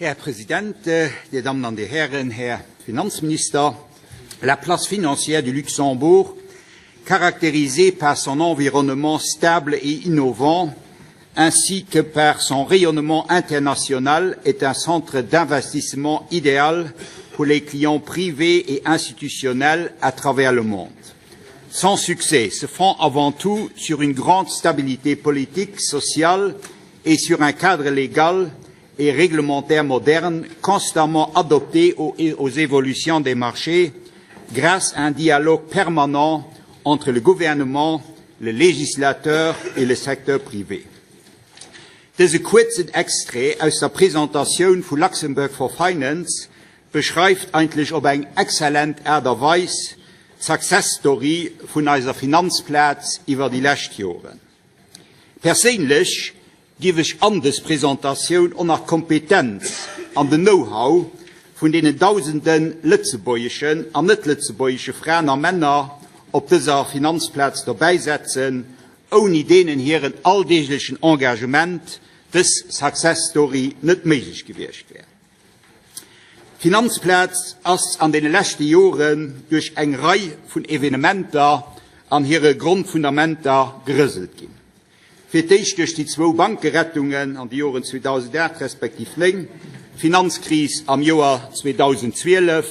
Här President, Dir Dammen an Dir Hären, Här Finanzminister, la place financière du Luxembourg, caractérisée par son environnement stable et innovant, ainsi que par son rayonnement international, est un centre d'investissement idéal pour les clients privés et institutionnels à travers le monde. Son succès se fond avant tout sur une grande stabilité politique, sociale et sur un cadre légal et réglementaire moderne constamment adopté aux évolutions des marchés grâce à un dialogue permanent entre le gouvernement, le législateur et le secteur privé. Dëse kuerzen Extrait aus der Presentatioun vu Luxembourg for Finance beschreift eigentlech op eng exzellent Aart a Weis d'Success Story vun eiser Finanzplaz iwwer déi lescht Joren. Perséinlech Giff ech an des Presentatioun och nach d'Kompetenz an den Know-how vun deenen dausende lëtzebuergeschen an net-lëtzebuergesche Fraen a Männer op dëser Finanzplaz dobäisetzen, ouni deenen hiren alldeeglechen Engagement dës Success Story net méiglech gewiescht wär. D'Finanzplaz ass an deene leschte Joren duerch eng Rei vun Evenementer an hire Grondfundamenter gerëselt ginn. Fir d'éischt duerch déi zwou Bankerettungen an de Joren 2008 respektiv 9, d'Finanzkris am Joer 2012,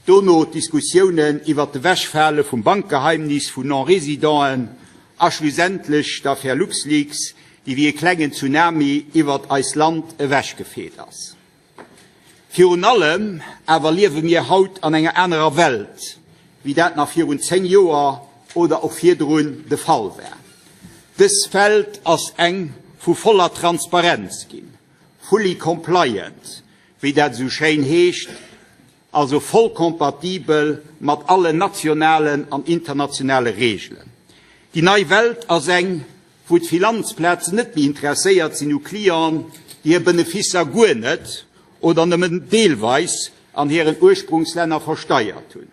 dono d'Diskussiounen iwwert d'Ewechfale vum Bankgeheimnis vun Non-Résidenten a schlussendlech d'Affär LuxLeaks, déi wéi e klengen Tsunami iwwert eist Land ewechgefeet ass. Virun allem awer liewe mir haut an enger anerer Welt, wéi dat nach virun 10 Joer oder och virdrun de Fall war. Dës Welt ass eng vu voller Transparenz ginn, fully compliant, wéi dat esou schéin heescht, also voll kompatibel mat allen nationalen an internationale Reegelen. Déi nei Welt ass eng, wou d'Finanzplazen net méi interesséiert sinn u Clienten, déi hir Benefisser guer net oder nëmmen deelweis an hiren Ursprungslänner versteiert hunn.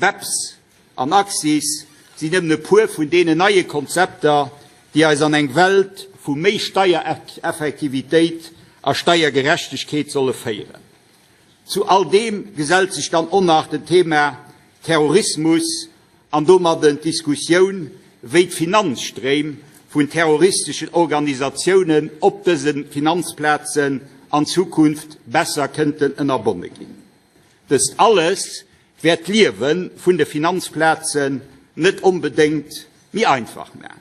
BEPS an Axis sinn nëmmen e puer vun deenen neie Konzepter, déi eis an eng Welt vu méi Steiereffektivitéit a Steiergerechtegkeet solle féieren. Zu all deem gesellt sech dann och nach den Thema Terrorismus an domadden d'Diskussioun, wéi d'Finanzstréim vun terroristeschen Organisatiounen op dëse Finanzplazen an Zukunft besser kënnten ënnerbonne ginn. Dëst alles wäert d'Liewe vun de Finanzplazen net onbedéngt méi einfach maachen.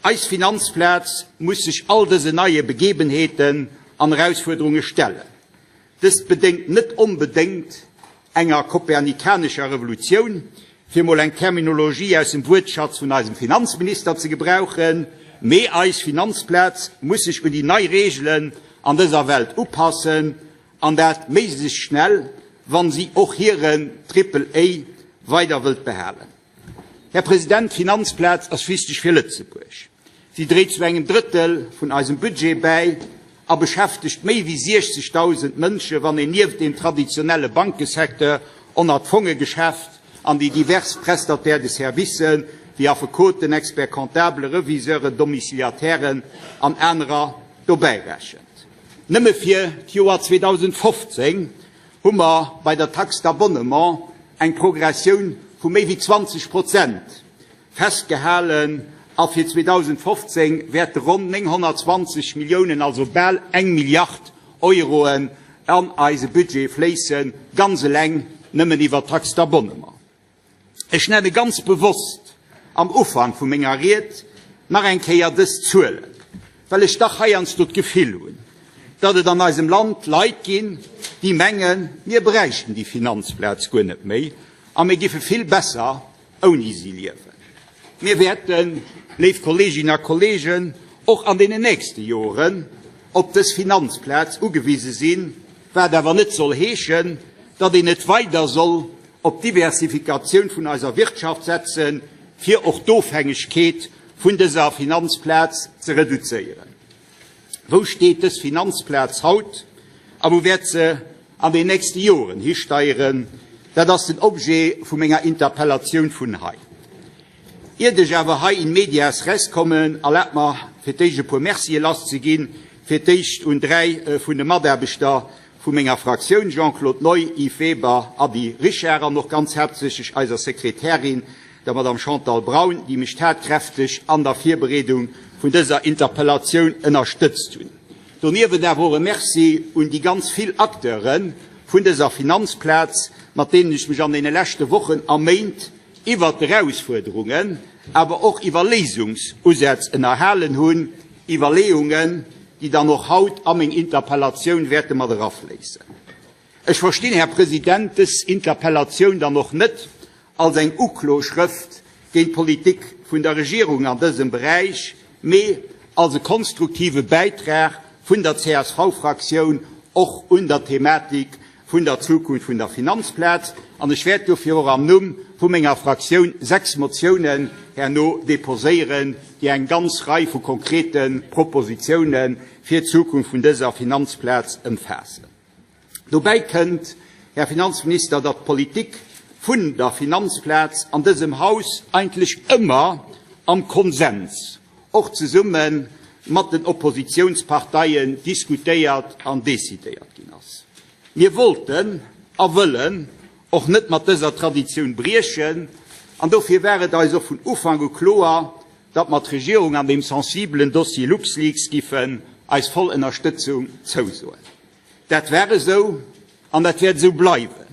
Eis Finanzplaz muss sech all dësen neie Begebenheeten an Erausfuerderunge stellen. Dëst bedéngt net onbedéngt enger kopernikanescher Revolutioun, fir mol eng Terminologie aus dem Wuertschatz vun eisem Finanzminister ze gebrauchen, mee eis Finanzplaz muss sech un déi nei Reegelen an dëser Welt upassen, an dat méiglechst schnell, wann si och hiren Triple A weider wëllt behalen. Här President, d'Finanzplaz ass wichteg fir Lëtzebuerg. Si dréit zu engem Drëttel vun eisem Budget bäi a beschäftegt méi wéi 60.000 Mënsche wann een nieft dem traditionelle Bankesecteur och nach d'Fongegeschäft an déi divers Prestataires de services wéi Affekoten, Experts-comptables, Reviseuren, Domiciliatairen an anerer dobäi rechent. Nëmme fir d'Joer 2015 hu mer bei der Taxe d'abonnement eng Progressioun vu méi wéi 20 Prozent festgehalen a fir 2015 wäerte ronn 920 Milliounen, also bal eng Milliard Euroen an eise Budget fléissen, ganz eleng nëmmen iwwert d'Taxe d'abonnement. Ech nenne ganz bewosst am Ufank vu menger Ried nach eng Kéier dës Zuelen, well ech dach heiansdo d'Gefill hunn, datt et an eisem Land Leit ginn, déi mengen, mir bräichten déi Finanzplaz guer net méi a mir giffe vill besser ouni si liewen. Mir wäerten, léif Kolleeginnen a Kolleegen, och an deenen nächste Joren op dës Finanzplaz ugewise sinn, wat awer net soll heeschen, datt een net weider soll op d'Diversifikatioun vun eiser Wirtschaft setzen, fir och d'Ofhängegkeet vun dëser Finanzplaz ze reduzéieren. Wou steet dës Finanzplaz haut a wou wäert se an den nächste Joren histeieren? Dat ass den Objet vu menger Interpellatioun vun hei. Iert ech awer hei in medias res kommen, erlaabt mer fir d'éischt e puer Mercië lasszeginn. Fir d'éischt un 3 vun de Mataarbechter vu menger Fraktioun, Jean-Claude Neu, Yves Weber, Ady Richard, an och ganz haaptsächlech eiser Sekretärin, der Madame Chantal Braun, déi mech tatkräfteg an der Virbereedung vun dëser Interpellatioun ënnerstëtzt hunn. Doniewent awer och e Merci un déi ganz vill Acteure vun dëser Finanzplaz, mat deenen ech mech an deene leschte Wochen a Méint iwwert d'Erausfuerderungen, awer och iwwer Léisungsusätz ënnerhalen hunn, Iwwerleeungen, déi dann och haut a meng Interpellatioun wäerte mat erafléissen. Ech verstinn, Här President, dës Interpellatioun dann och net als eng Ukloschrëft géint d'Politik vun der Regierung an dësem Beräich, mee als e konstruktive Bäitrag vun der CSV-Fraktioun och un der Thematik vun der Zukunft vun der Finanzplaz. An ech wäert dofir och am Numm vu menger Fraktioun 6 Motiounen herno deposéieren, déi eng ganz Rei vu konkrete Propositiounen fir d'Zukunft vun dëser Finanzplaz ëmfaassen. Dobäi kënnt, Här Finanzminister, datt d'Politik vun der Finanzplaz an dësem Haus eigentlech ëmmer am Konsens, och zesumme mat den Oppositionsparteien, diskutéiert an decidéiert ginn ass. Mir wollten a wëllen och net mat dëser Traditioun briechen, an dofir war et eis och vun Ufank u kloer, datt mer d'Regierung an deem sensibelen Dossier LuxLeaks giffen eis voll Ënnerstëtzung zousoen. Dat war esou an dat wäert esou bleiwen,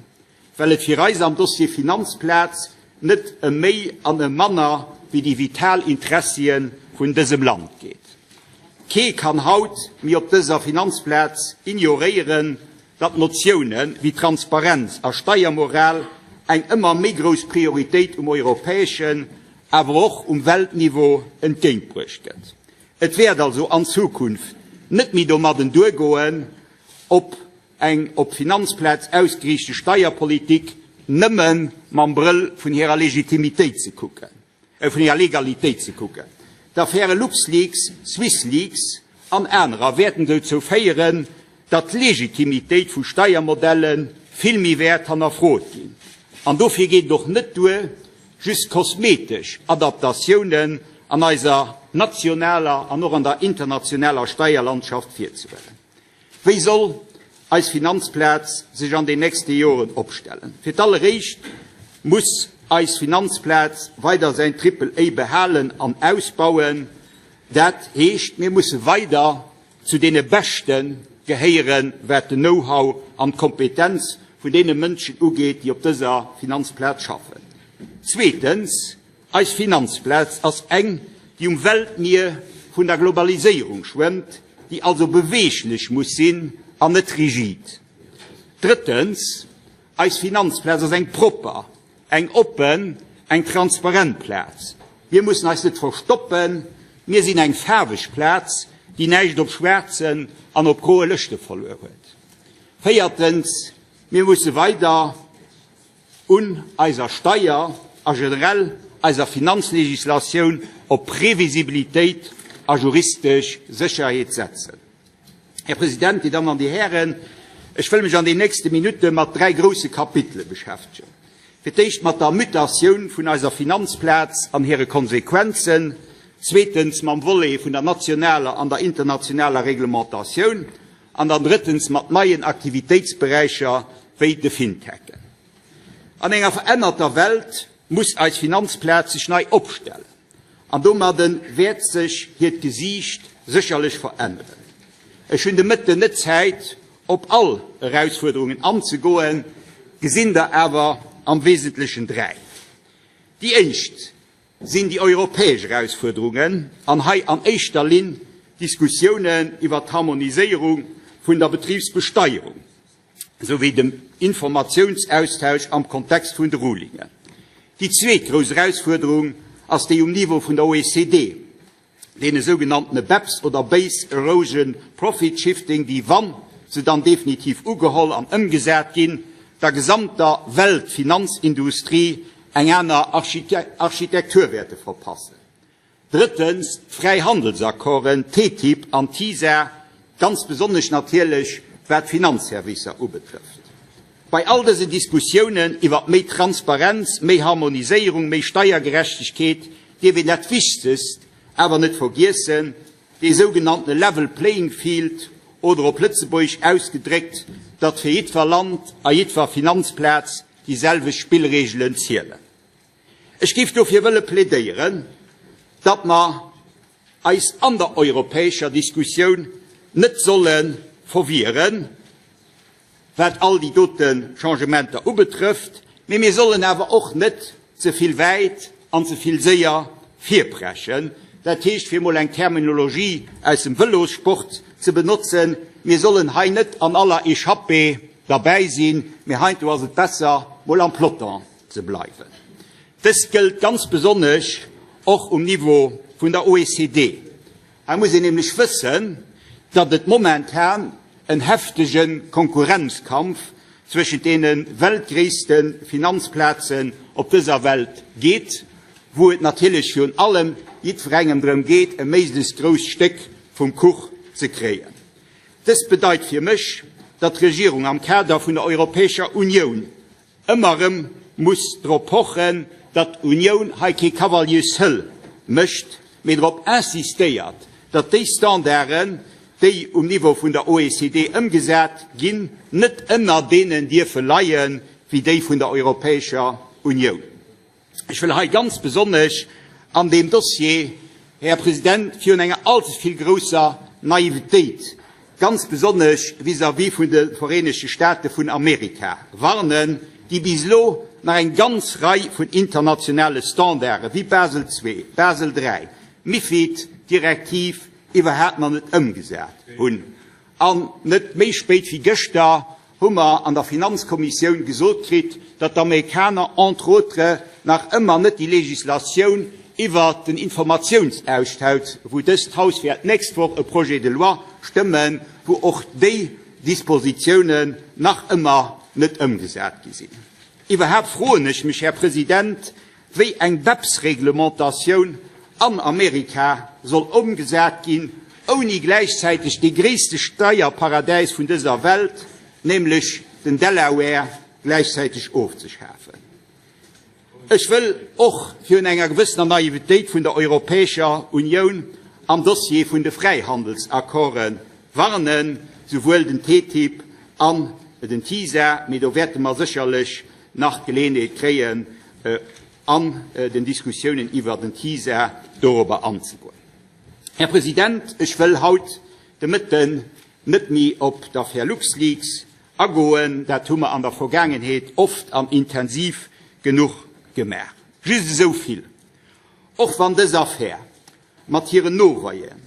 well et fir eis am Dossier Finanzplaz net ëm méi an ëm manner wéi déi vital Interessie vun dësem Land geet. Kee kann haut méi op dëser Finanzplaz ignoréieren, datt Notioune wéi Transparenz a Steiermoral eng ëmmer méi grouss Prioritéit um europäeschen, awer och um Weltniveau entgéintbruecht gëtt. Et wäert also an Zukunft net méi domadden duergoen, op eng op d'Finanzplaz ausgeriichte Steierpolitik nëmme mam Brëll vun hirer Legitimitéit ze kucken, vun hirer Legalitéit ze kucken. D'Affäre LuxLeaks, SwissLeaks an anerer wäerten dozou féieren, datt d'Legitimitéit vu Steiermodelle vill méi wäert hannerfrot ginn. An dofir geet et och net duer, just kosmetesch Adaptatiounen an eiser nationaler an och an der internationaler Steierlandschaft virzehuelen. Wéi soll eis Finanzplaz sech an den nächste Joren opstellen? Fir d'alleréischt muss eis Finanzplaz weider säin Triple-A behalen an ausbauen. Dat heescht, mir musse weider zu deene Beschte gehéieren, wat den Know-how an d'Kompetenz vun deene Mënschen ugeet, déi op dëser Finanzplaz schaffen. Zweetens, eis Finanzplaz ass eng, déi um Weltmier vun der Globaliséierung schwëmmt, déi also beweeglech muss sinn an net rigid. Drëttens, eis Finanzplaz ass eng propper, Eng oppen, eng transparent Plaz. Mir mussen eis net verstoppen. Mir sinn eng faarweg Plaz, déi näischt op schwaarzen an op groe Lëschte verluer huet. Véiertens, mir musse weider un eiser Steier a generell eiser Finanzlegislatioun op Previsibilitéit a juristesch Sécherheet setzen. Här President, Dir Dammen an Dir Hären, ech wëll mech an den nächste Minutte mat dräi grousse Kapitele beschäftegen. Fir d'éischt mat der Mutatioun vun eiser Finanzplaz an hire Konsequenzen, zweetens mam Volet vun der nationaler an der internationaler Reglementatioun an dann drëttens mat neien Aktivitéitsberäicher wéi de Fintechen. An enger verännerter Welt muss eis Finanzplaz sech nei opstellen. An domadde wäert sech hiert Gesiicht sécherlech veränneren. Ech hunn de Mëtten net Zäit, op all Erausfuerderungen anzegoen, gesinn der awer am Wesentlechen dräi. Déi éischt sinn déi europäesch Erausfuerderungen, an hei an éischter Linn d'Diskussiounen iwwert d'Harmoniséierung vun der Betribsbesteierung. souwéi dem Informatiounsaustausch am Kontext vun de Rulingen. Déi zweet grouss Erausfuerderung ass déi um Niveau vun der OECD, deene sougenanntene BEPS oder Base Erosion Profit Shifting, déi, wa se dann definitiv ugeholl an ëmgesat ginn, der gesamter Weltfinanzindustrie eng aner Architektur wäerte verpassen. Drëttens, d'Fräihandelsaccorden TTIP an TISA, ganz besonnesch natierlech wat d'Finanzservicer ubetrëfft. Bei all dësen Diskussiounen iwwer méi Transparenz, méi Harmoniséierung, méi Steiergerechtegkeet dierf een dat Wichtegst awer net vergiessen. Dee sougenannte level playing field, oder op Lëtzebuergesch ausgedréckt, datt fir jiddwer Land a jiddwer Finanzplaz déi selwecht Spillreegelen zielen. Ech géif dofir wëlle plädéieren, datt mer eis an der europäescher Diskussioun net solle verwieren, wat all déi dote Changementer ubetrëfft, mee mir sollen awer och net ze vill wäit an ze vill séier virpreschen. Dat heescht, fir emol eng Terminologie aus dem Vëlossport ze benotzen, mir sollen hei net an aller Echappée derbäi sinn, mee heiansdo ass et besser, mol am Peloton ze bleiwen. Dëst gëllt ganz besonnesch och um Niveau vun der OECD. Hei muss een nämlech wëssen, datt et momentan en heftege Konkurrenzkampf zwëschent deene weltgréisste Finanzplazen op dëser Welt geet, wou et natierlech virun allem jiddwerengem drëm geet, e méiglechst grousst Stéck vum Kuch ze kréien. Dëst bedeit fir mech, datt d'Regierung am Kader vun der Europäescher Unioun ëmmer erëm muss drop pochen, datt d'Unioun hei kee Cavalier seul mécht, mee drop insistéiert, datt déi Standarden, déi um Niveau vun der OECD ëmgesat ginn, net ënner deenen dierfe leie wéi déi vun der Europäescher Unioun. Ech wëll hei ganz besonnesch an deem Dossier, Här President, virun enger allze vill grousser Naivetéit, ganz besonnesch vis-à-vis vun de Vereenegte State vun Amerika, warnen, déi bis elo nach eng ganz Rei vun internationale Standarde wéi Basel ii, Basel iii, MiFID, Direktiv iwwerhaapt nach net ëmgesat hunn. An net méi spéit wéi gëschter hu mer an der Finanzkommissioun gesot kritt, datt d'Amerikaner entre autres nach ëmmer net déi Législatioun iwwert den Informatiounsaustausch, wou dëst Haus wäert d'nächst Woch e Projet de loi stëmmen, wou och déi Dispositiounen nach ëmmer net ëmgesat gi sinn. Iwwerhaapt froen ech mech, Här President, wéi eng BEPS-Reglementatioun an Amerika soll ëmgesat ginn, ouni gläichzäiteg dee gréisste Steierparadäis vun dëser Welt, nämlech den Delaware, gläichzäiteg ofzeschafen. Ech wëll och virun enger gewëssener Naivetéit vun der Europäescher Unioun am Dossier vun de Fräihandelsaccorde warnen, souwuel den TTIP an den TISA, mee do wäerte mer sécherlech nach d'Geleeënheet kréien, an den Diskussiounen iwwer den TISA dorobber anzegoen. Här President, ech wëll haut de Mëtten net méi op d'Affär LuxLeaks agoen. Dat hu mer an der Vergaangenheet oft an intensiv genuch gemaach. Just esou vill, Och wann dës Affär mat hiren Noweien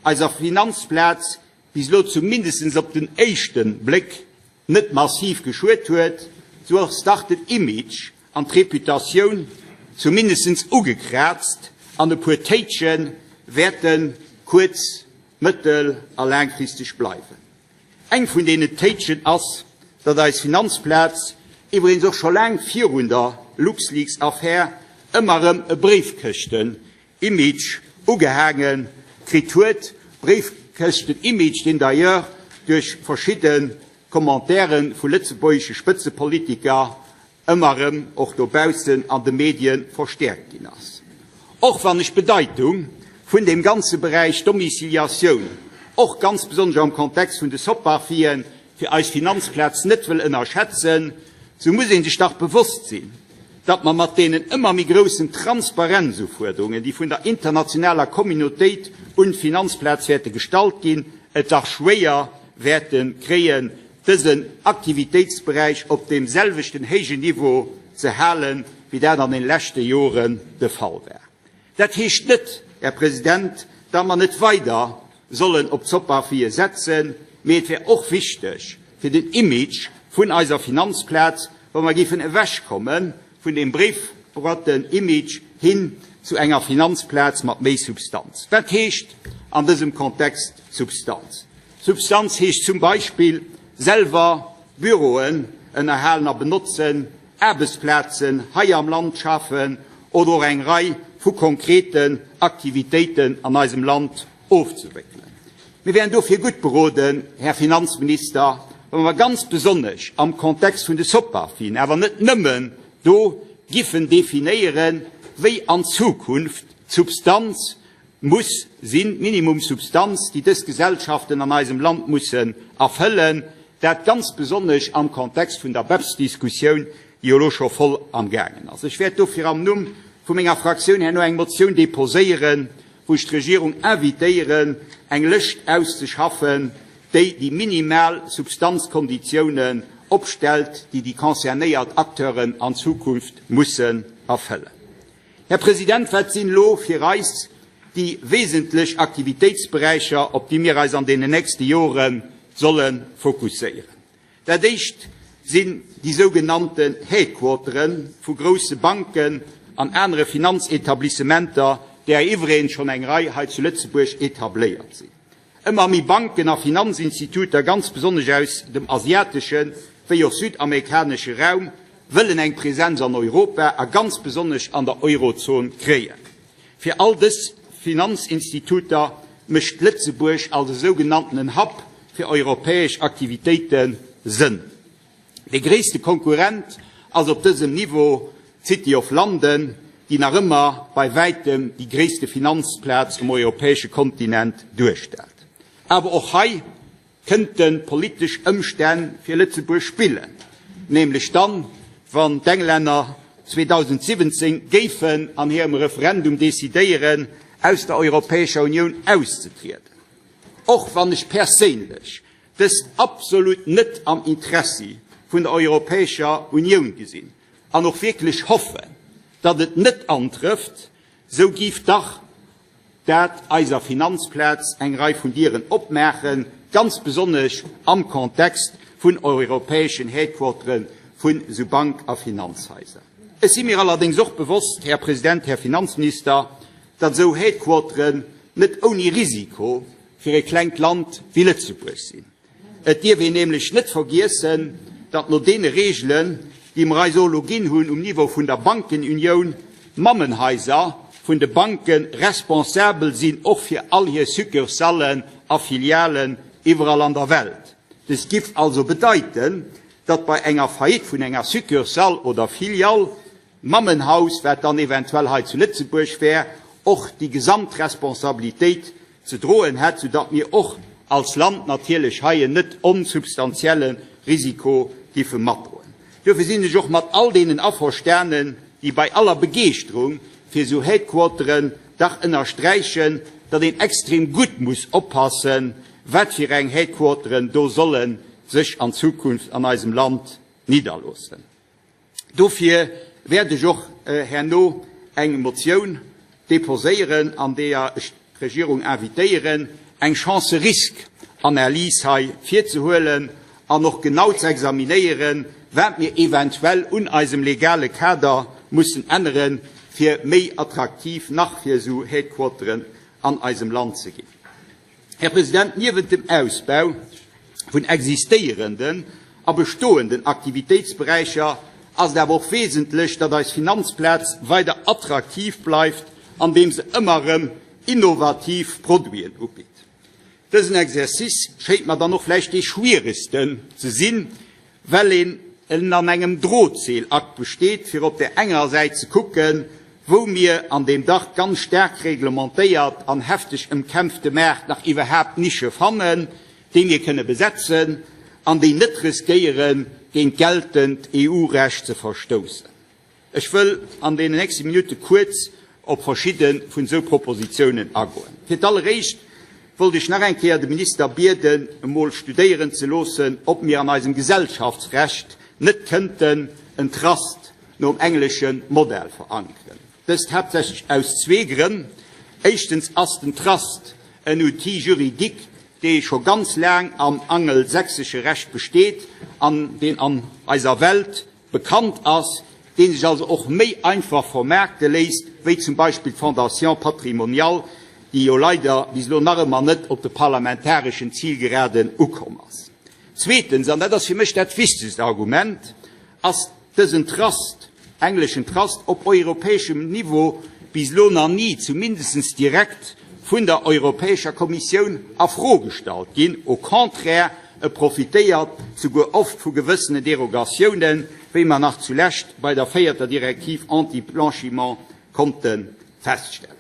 eiser Finanzplaz bis elo zumindest op den éischte Bléck net massiv geschuet huet, sou ass dach den Image an d'Reputatioun zumindest ugekraazt an e puer Téitsche wäerte kuerz-, mëttel a laangfristeg bleiwen. Eng vun deenen Téitschen ass, datt eis Finanzplaz, iwwregens och scho laang virun der LuxLeaks-Affär, ëmmer erëm e Bréifkëschten Image ugehaange kritt huet, Bréifkëschten-Image, deen d'ailleurs duerch verschidde Commentaire vu lëtzebuergesche Spëtzepolitiker ëmmer erëm och dobaussen an de Medie verstäerkt ginn ass. Och wann ech d'Bedeitung vun deem ganze Beräich Domiciliatioun, och ganz besonnesch am Kontext vun de Soparfien, fir eis Finanzplaz net wëll ënnerschätzen, sou muss ee sech dach bewosst sinn, datt mer mat deenen ëmmer méi groussen Transparenzufuerderungen, déi vun der internationaler Communautéit un d'Finanzplaz wäerte gestallt ginn, et dach schwéier wäerte kréien, dësen Aktivitéitsberäich op deem selwechten héijen Niveau ze halen, wéi dat an de leschte Joren de Fall war. Dat heescht net, Här President, datt mer net weider sollen op d'Soparfie setzen, mee et wär och wichteg fir den Image vun eiser Finanzplaz, wa mer géifen ewechkomme vun deem Bréifboîten-Image hin zu enger Finanzplaz mat méi Substanz. Wat heescht an dësem Kontext Substanz? Substanz heescht zum Beispill selwer Büroen ënnerhalen a benotzen, Aarbechtsplazen hei am Land schafen oder och eng Rei vu konkreten Aktivitéiten an eisem Land ofzewéckelen. Mir wären dofir gutt beroden, Här Finanzminister, wa mer ganz besonnesch am Kontext vun de Soparfien, awer net nëmmen do, giffen definéieren, wéi an Zukunft d'Substanz. Muss sinn, d'Minimumsubstanz, déi dës Gesellschaften an eisem Land mussen erfëllen, dat ganz besonnesch am Kontext vun der BEPS-Diskussioun, déi jo elo scho voll amgaangen ass. Ech wäert dofir am Numm vu menger Fraktioun herno eng Motioun deposéieren, wou ech d'Regierung invitéieren, eng Lëscht auszeschaffen, déi déi minimal Substanzkonditiounen opstellt, déi déi concernéiert Acteuren an Zukunft mussen erfëllen. Här President, wat sinn elo fir eis déi wesentlech Aktivitéitsberäicher, op déi mir eis an deenen nächste Jore solle fokusséieren? Dat éischt sinn déi sougenannten Headquartere vu grousse Banken an anere Finanzetablissementer, där iwwregens schonn eng Rei hei zu Lëtzebuerg etabléiert sinn. Ëmmer méi Banken a Finanzinstituter, ganz besonnesch aus dem asiateschen, wéi och südamerikanesche Raum, wëllen eng Präsenz an Europa a ganz besonnesch an der Eurozon kréien. Fir all dës Finanzinstituter mécht Lëtzebuerg als e sougenanntenen Hub fir europäesch Aktivitéite Sënn. Dee gréisste Konkurrent ass op dësem Niveau d'City of London, déi nach ëmmer bei wäitem déi gréisste Finanzplaz um europäesche Kontinent duerstellt. Awer och hei kënnte politesch Ëmstänn fir Lëtzebuerg spillen, nämlech dann, wann d'Englänner 2017 géifen an hirem Referendum decidéieren, aus der Europäescher Unioun auszetrieden. Och wann ech perséinlech dëst absolut net am Interessi vun der Europäescher Unioun gesinn an och wierklech hoffen, datt et net antrëfft, sou giff dach dat eiser Finanzplaz eng Rei vun Dieren opmaachen, ganz besonnesch am Kontext vun europäeschen Headquartere vun esou Bank a Finanzhaiser. Ech si mir allerdéngs och bewosst, Här President, Här Finanzminister, datt esou Headquarteren net ouni Risiko fir e klengt Land wéi Lëtzebuerg sinn. Et dierf een nämlech net vergiessen, datt no deene Reegelen, déi mer eis elo ginn hunn um Niveau vun der Bankenunioun, d'Mammenhaiser vun de Banke responsabel sinn och fir all hir Succursallen a Filialen iwwerall an der Welt. Dëst giff also bedeiten, datt bei enger Faillite vun enger Succursale oder Filiale D'Mammenhaus, wat dann eventuell hei zu Lëtzebuerg wär, och déi gesamt Responsabilitéit ze droen hätt, soudatt mir och als Land natierlech hei en net onsubstantielle Risiko giffe matdroen. Duerfir sinn ech och mat all deenen averstanen, déi bei aller Begeeschterung fir esou Headquarteren dach ënnersträichen, datt een extrem gutt muss oppassen, wat fir eng Headquarteren do solle sech an Zukunft an eisem Land nidderloossen. Dofir wäert ech och herno eng Motioun deposéieren, an deeër ech d'Regierung invitéieren, eng Chance-Risque-Analys hei virzehuelen an och genau ze examinéieren, wat mir eventuell un eisem legale Kader mussen änneren, fir méi attraktiv nach fir esou Headquarteren an eisem Land ze ginn. Här President, niewent dem Ausbau vun existéierenden a bestoenden Aktivitéitsberäicher ass et awer och wesentlech, datt eis Finanzplaz weider attraktiv bleift, andeem se ëmmer erëm innovativ Produiten ubitt. Dësen Exercice schéint mer dann och vläicht dee schwieregsten ze sinn, well een en an engem Drotseelakt besteet, fir op där enger Säit ze kucken, wou mir an deem dach ganz staark reglementéiert an hefteg ëmkämpfte Maart nach iwwerhaapt Nische fannen, déi mir kënne besetzen an déi net riskéieren, géint geltend EU-Recht ze verstoussen. Ech wëll an deenen nächste Minutte kuerz op verschidde vun esou Propositionen agoen. Fir d'alleréischt wollt ech nach eng Kéier de Minister bieden, emol studéieren ze loossen, ob mir an eisem Gesellschaftsrecht net kënnten en Trust nom englesche Modell verankeren. Dëst haaptsächlech aus zwee Grënn. Éischtens ass den Trust en Outil juridique, dee scho ganz laang am angelsächsesche Recht besteet an deen an eiser Welt bekannt ass, dee sech also och méi einfach vermaakte léisst, wéi zum Beispill d'Fondation patrimoniale, déi jo leider bis elo nach ëmmer net op de parlamentareschen Zilgeraden ukomm ass. Zweetens, an dat ass fir mech dat wichtegst Argument, ass dësen Trust, engleschen Trust, op europäeschem Niveau bis elo nach ni, zumindest direkt, vun der Europäescher Kommissioun a Fro gestallt ginn. Au contraire, e profitéiert souguer oft vu gewëssene Derogatiounen, wéi mer nach zulescht bei der véierter Direktiv anti-blanchiment konnte feststellen.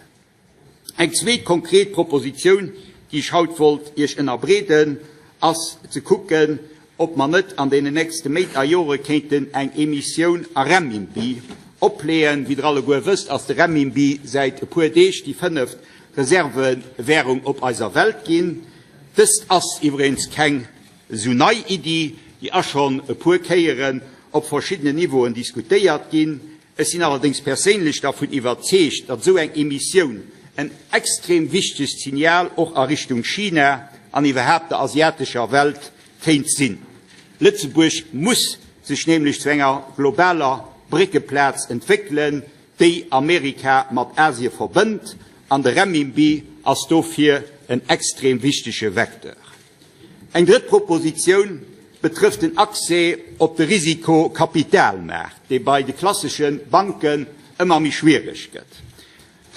Eng zweet konkret Propositioun, déi ech haut wollt Iech ënnerbreeden, ass ze kucken, ob mer net an deenen nächste Méint a Jore kéinten eng Emissioun a Renminbi opleeën. Wéi Der alleguer wësst, ass de Renminbi säit e puer Deeg déi fënneft Reservewährung op eiser Welt ginn. Dëst ass iwweregens keng esou nei Iddi, déi ass schonn e puer Kéieren op verschiddenen Niveauen diskutéiert ginn. Ech sinn allerdéngs perséinlech dervun iwwerzeegt, datt esou eng Emissioun en extrem wichtegt Signal och a Richtung China an iwwerhaapt der asiatescher Welt kéint sinn. Lëtzebuerg muss sech nämlech zu enger globaler Bréckeplaz entwéckelen, déi Amerika mat Asie verbënnt, an de Renminbi ass dofir en extrem wichtege Vecteur. Eng drëtt Propositioun betrëfft den Accès op de Risikokapitalmaart, dee bei de klassesche Banken ëmmer méi schwiereg gëtt.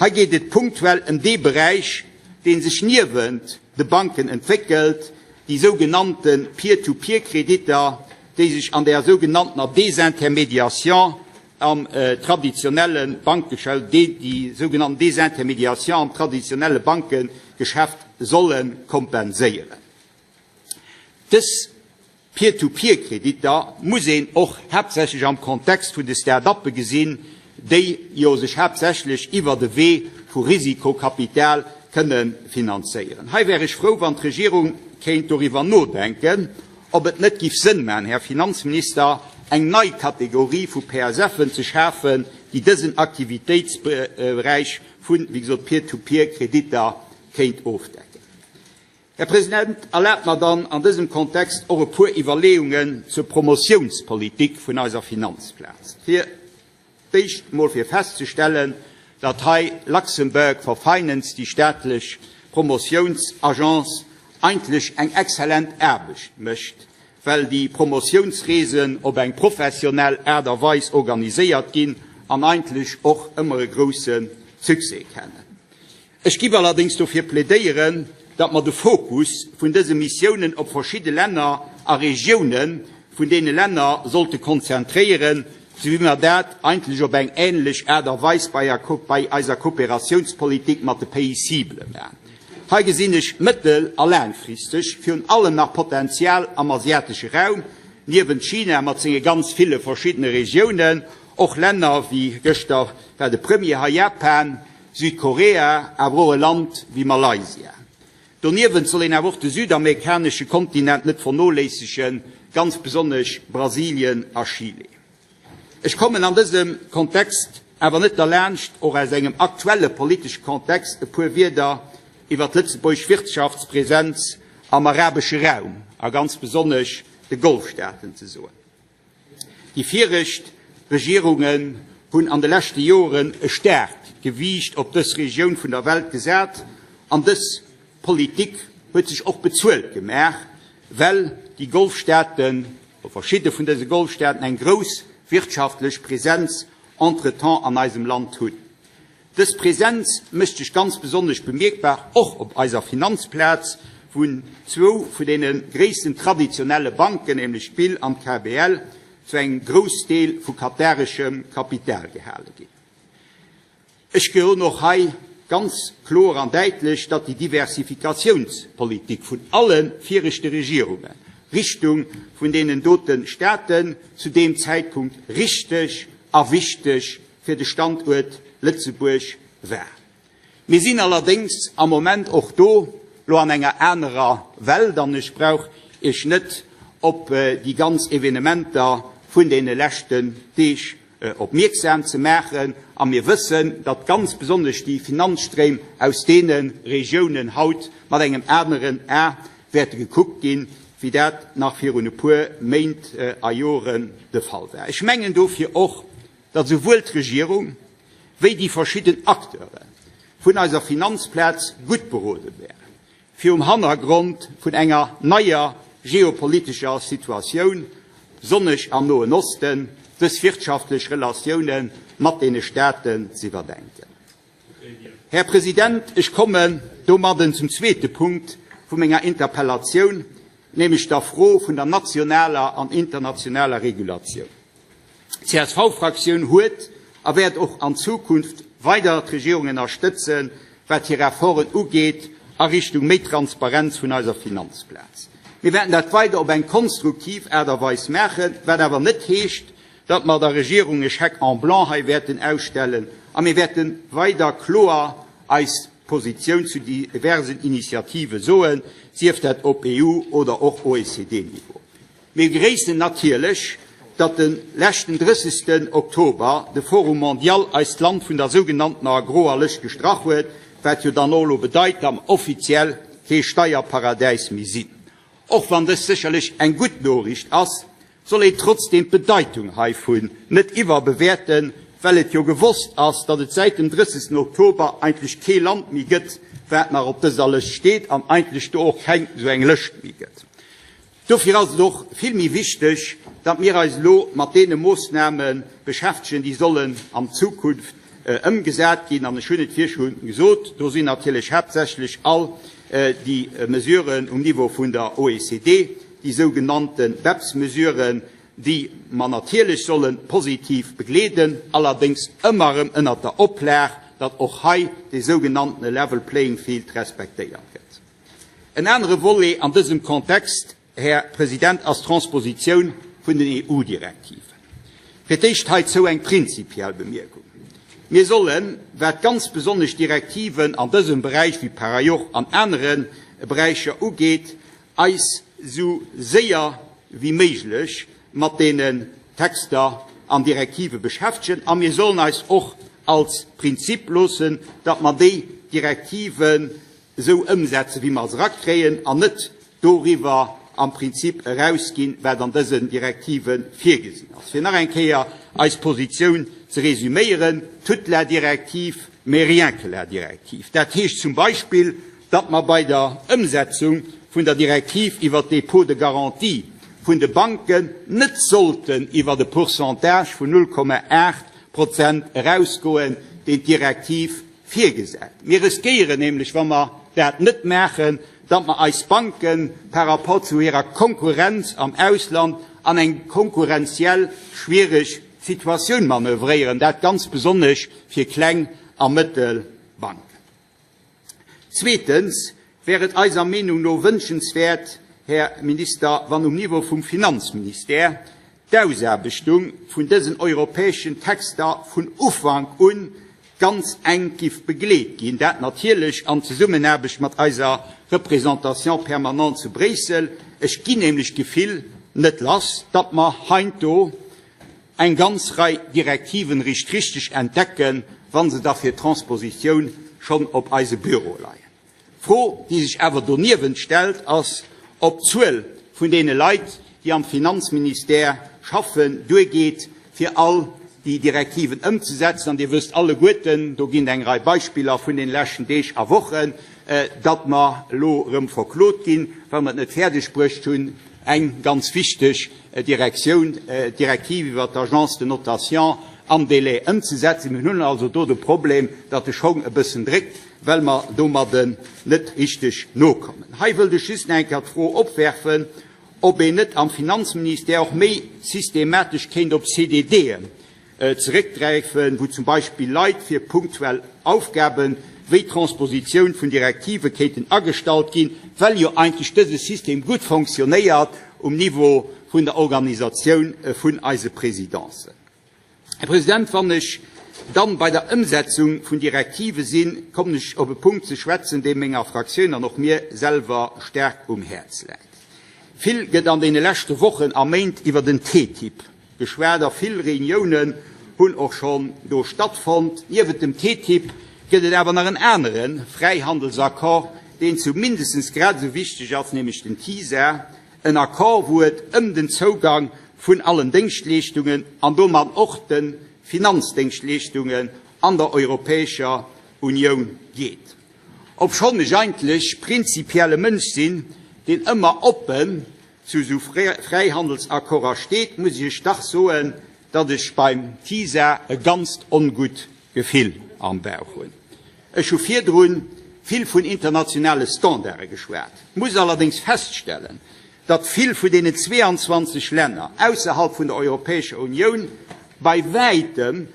Hei geet et punktuell ëm dee Beräich, dee sech niewent de Banken entwéckelt, déi sougenannte Peer-to-Peer-Kreditter, déi sech an der sougenanntener Désintermédiation am traditionelle Bankgeschäft, déi sougenannten Désintermédiation am traditionelle Bankegeschäft solle kompenséieren. Dës Peer-to-Peer-Kreditter muss een och haaptsächlech am Kontext vun de Start-uppe gesinn, déi jo sech haaptsächlech iwwert e Wee vu Risikokapital kënne finanzéieren. Hei wär ech frou, wann d'Regierung kéint doriwwer nodenken, ob et net giff Sënn maachen, Här Finanzminister, eng nei Kategorie vu PSFen ze schafen, déi dësen Aktivitéitsberäich vu, wéi gesot, Peer-to-Peer-Kreditter kéint ofdecken. Här President, erlaabt mer dann an dësem Kontext och e puer Iwwerleeungen zur Promotiounspolitik vun eiser Finanzplaz. Fir d'éischt mol fir festzestellen, datt hei Luxembourg for Finance, déi staatlech Promotiounsagence, eigentlech eng exzellent Aarbecht mécht, well déi Promotiounsreesen op eng professionell Aart a Weis organiséiert ginn an eigentlech och ëmmer e grousse Succès kennen. Ech giff allerdéngs dofir plädéieren, datt mer de Fokus vun dëse Missiounen op verschidde Länner a Regioune vun deene Länner sollte konzentréieren, sou wéi mer dat eigentlech op eng ähnlech Aart a Weis bei eiser Kooperatiounspolitik mat de Pays cibles maachen. Hei gesinn ech mëttel a laangfristeg virun allem nach Potenzial am asiatesche Raum, niewent China mat senge ganz ville verschiddene Regiounen, och Länner wéi, gëschter war de Premier hei, Japan, Südkorea, awer och e Land wéi Malaysia. Doniewent soll een awer och de südamerikanesche Kontinent net vernoléissegen, ganz besonnesch Brasilien a Chile. Ech kommen an dësem Kontext awer net derlaanscht, och aus engem aktuelle politesche Kontext e puer Wierder iwwer d'lëtzebuergesch Wirtschaftspräsenz am arabesche Raum a ganz besonnesch de Golfstaaten ze soen. Déi viregt Regierungen hunn an de leschte Joren e staarkt Gewiicht op dës Regioun vun der Welt gesat an dës Politik huet sech och bezuelt gemaach, well déi Golfstaaten, oder verschidde vun dëse Golfstaaten, eng grouss wirtschaftlech Präsenz entretemps an eisem Land hunn. Dës Präsenz mécht sech ganz besonnesch bemierkbar och op eiser Finanzplaz, wou zwou vun deene gréissten traditionelle Banken, nämlech d'BIL an d'KBL, zu engem Groussdeel vu katareschem Kapital gehale ginn. Ech gehoen och hei ganz kloer an däitlech, datt déi Diversifikatiounspolitik vun alle viregte Regierunge Richtung vun deenen dote Staaten zu deem Zäitpunkt richteg a wichteg fir de Standuert Lëtzebuerg war. Mir sinn allerdéngs am Moment och do lo an enger anerer Welt an ech brauch Iech net op déi ganz Evenementer vun deene leschten Deeg opmierksam ze maachen. A mir wëssen, datt ganz besonnesch déi Finanzstréim aus deene Regiounen haut mat engem aneren A wäerte gekuckt ginn, wéi dat nach virun e puer Méint a Joren de Fall war. Ech mengen dofir och, datt esouwuel d'Regierung wéi déi verschidden Acteure vun eiser Finanzplaz gutt berode wären, fir um Hannergrond vun enger neier geopolitescher Situatioun, besonnesch am Noen Osten, dës wirtschaftlech Relatioune mat deene Staaten z'iwwerdenken. Här President, ech kommen domadden zum zweete Punkt vu menger Interpellatioun, nämlech der Fro vun der nationaler an internationaler Regulatioun. D'CSV-Fraktioun huet a wäert och an Zukunft weider d'Regierung ënnerstëtzen, wat hir Efforten ugeet a Richtung méi Transparenz vun eiser Finanzplaz. Mir wäerten dat weider op eng konstruktiv Aart a Weis maachen, wat awer net heescht, datt mer der Regierung e Chèque en blanc hei wäerten ausstellen, a mir wäerte weider kloer eis Positioun zu diversen Initiative soen, sief dat op EU oder och OECD-Niveau. Mir begréissen natierlech, datt de leschten 30 Oktober de Forum mondial eist Land vun der sougenanntener groer Lëscht gestrach huet, wat jo dann och elo bedeit, datt mer offiziell kee Steierparadäis méi sinn. Och wann dës sécherlech eng gutt Noriicht ass, soll een trotzdeem d'Bedeitung heivun net iwwerbewäerten, well et jo gewosst ass, datt et säit dem 30 Oktober eigentlech kee Land méi gëtt, wat nach op dëser Lëscht steet an eigentlech do och keng esou eng Lëscht méi gëtt. Dofir ass et och vill méi wichteg, datt mir eis elo mat deene Moossname beschäftegen, déi sollen an Zukunft ëmgesat ginn. An ech hunn et virschonn gesot, do sinn natierlech haaptsächlech all déi Mesuren um Niveau vun der OECD, déi sougenannte BEPS-Mesuren, déi mer natierlech solle positiv begleeden, allerdéngs ëmmer erëm ënnert der Oplag, datt och hei dee sougenanntene Level playing field respektéiert gëtt. En anere Volet an dësem Kontext, Här President, ass d'Transpositioun vun den EU-Direktiven. Fir d'éischt heizou eng prinzipiell Bemierkung. Mir sollen, wat ganz besonnesch Direktiven an dësem Beräich wéi par ailleurs an anere Beräicher ugeet, eis esou séier wéi méiglech mat deenen Texter an Direktive beschäftegen a mir sollen eis och als Prinzip loossen, datt mer déi Direktiven esou ëmsetzen, wéi mer se erakréien, an net doriwwer am Prinzip erausginn, wat an dësen Direktive virgesinn ass. Fir nach eng Kéier eis Positioun ze resüméieren, Toute la directive, mais rien que la directive. Dat heescht zum Beispill, datt mer bei der Ëmsetzung vun der Direktiv iwwert d'Dépôts de garantie vun de Banken net sollten iwwert e Pourcentage vun 0,8 Prozent erausgoen, deen d'Direktiv virgesäit. Mir riskéieren nämlech, wa mer dat net maachen, datt mer eis Banke par rapport zu hirer Konkurrenz am Ausland an eng konkurrenziell schwiereg Situatioun manövréieren, dat ganz besonnesch fir kleng a mëttel Banken. Zweetens wär et eiser Meenung no wënschenswäert, Här Minister, wann um Niveau vum Finanzministère d'Ausaarbechtung vun dësen europäeschen Texter vun Ufank u ganz enk giff begleet ginn, dat natierlech an Zesummenaarbecht mat eiser Représentation permanente zu Bréissel. Ech ginn nämlech d'Gefill net lass, datt mer heiansdo eng ganz Rei Direktiven eréischt richteg entdecken, wa se da fir d'Transpositioun schonn op eise Büroe leien. D'Fro, déi sech awer doniewent stellt, ass, ob d'Zuel vun deene Leit, déi am Finanzministère schaffen, duergeet, fir all déi Direktiven ëmzesetzen. An Dir wësst alleguerten, do ginn et eng Rei Beispiller vun deene leschten Deeg a Wochen, datt mer elo erëm verklot ginn, well mer et net fäerdegbruecht hunn, eng ganz wichteg Direktioun, d'Direktiv iwwert d'Agences de notation am Délai ëmzesetzen. Mir hunn also do de Problem, datt de Schong e bëssen dréckt, well mer domadden net richteg nokommen. Hei wëllt ech just nach eng Kéier d'Fro opwerfen, ob een net am Finanzministère och méi systematesch kéint op CDDen zeréckgräifen, wou zum Beispill Leit fir punktuell Aufgabe wéi d'Transpositioun vun Direktive kéinten agestallt ginn, well jo eigentlech dëse System gutt fonctionnéiert um Niveau vun der Organisatioun vun eise Présidencen. Här President, wann ech dann bei der Ëmsetzung vun Direktive sinn, kommen ech op e Punkt ze schwätzen, dee menger Fraktioun an och mir selwer staark um Häerz läit. Vill gëtt an deene leschte Wochen a Méint iwwer den TTIP geschwat a vill Reuniounen hunn och schonn do stattfonnt. Niewent dem TTIP gëtt et awer nach en anere Fräihandelsaccord, deen zu mindestens grad esou wichteg ass, nämlech den TISA. En Accord, wou et ëm den Zougang vun allen Déngschtleeschtungen an domat och de Finanzdéngschtleeschtungen an der Europäescher Unioun geet. Obschonn ech eigentlech prinzipiell e Mënsch sinn, deen ëmmer oppen zu esou Fräihandelsaccorden steet, muss ech Iech dach soen, datt ech beim TISA e ganzt ongutt Gefill am Bauch hunn. Ech hu virdru vill vun internationale Standarde geschwat, muss allerdéngs feststellen, datt vill vun deenen 22 Länner ausserhalb vun der Europäescher Unioun bei wäitem.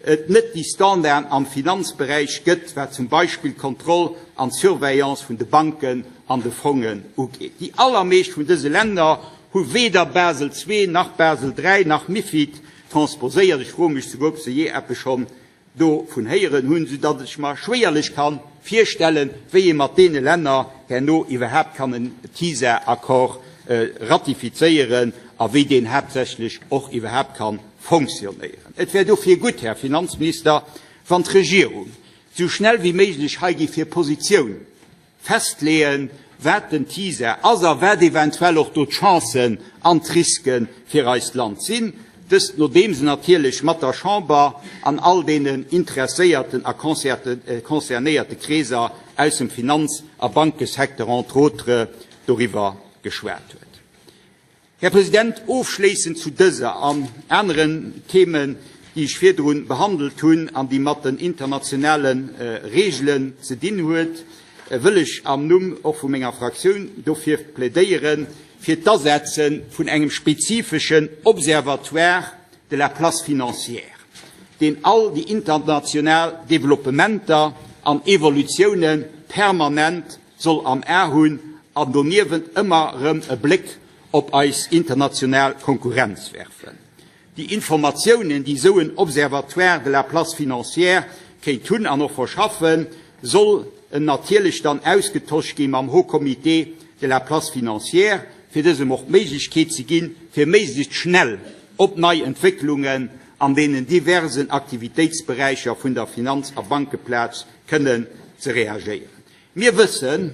et net déi Standarden am Finanzberäich gëtt, wat zum Beispill d'Kontroll an d'Surveillance vun de Banken an de Fongen ugeet. Déi allermeescht vun dëse Länner hu weder Basel II nach Basel III nach MiFID transposéiert. Ech froe mech souguer, ob se jee eppes schonn dovun héieren hunn, soudatt ech mer schwéierlech ka virstellen, wéi ee mat deene Länner herno iwwerhaapt kann en TISA-Accord ratifizéieren a wéi deen haaptsächlech och iwwerhaapt ka fonctionnéieren. Et wär dofir gutt, Här Finanzminister, wann d'Regierung esou schnell wéi méiglech hei géif hir Positioun festleeën, wat den TISA ass a wat eventuell och do d'Chancen an d'Riske fir eist Land sinn, dëst nodeem se natierlech mat der Chamber an all deenen interesséierten a concernéierte Kreeser aus dem Finanz a Bankesecteur entre autres doriwwer geschwat huet. Här President, ofschléissend zu dëser an aneren Themen, déi ech virdrun behandelt hunn an déi mat den internationale Regelen ze dinn huet, wëll ech am Numm och vu menger Fraktioun dofir plädéieren, fir d'Asetze vun engem spezifeschen Observatoire de la place financière, deen all déi international Développementer an Evolutiounen permanent soll am A hunn an doniewent ëmmer erëm e Bléck op eis international Konkurrenz werfen. Déi Informatiounen, déi esou en Observatoire de la place financière kéint hunn an och verschaffen, soll en natierlech dann ausgetosch gi mam Haut Comité de la place financière, fir dësem och d'Méiglechkeet ze ginn, fir méiglechst schnell op nei Entwécklungen an deenen diversen Aktivitéitsberäicher vun der Finanz a Bankeplaz kënnen ze reagéieren. Mir wëssen,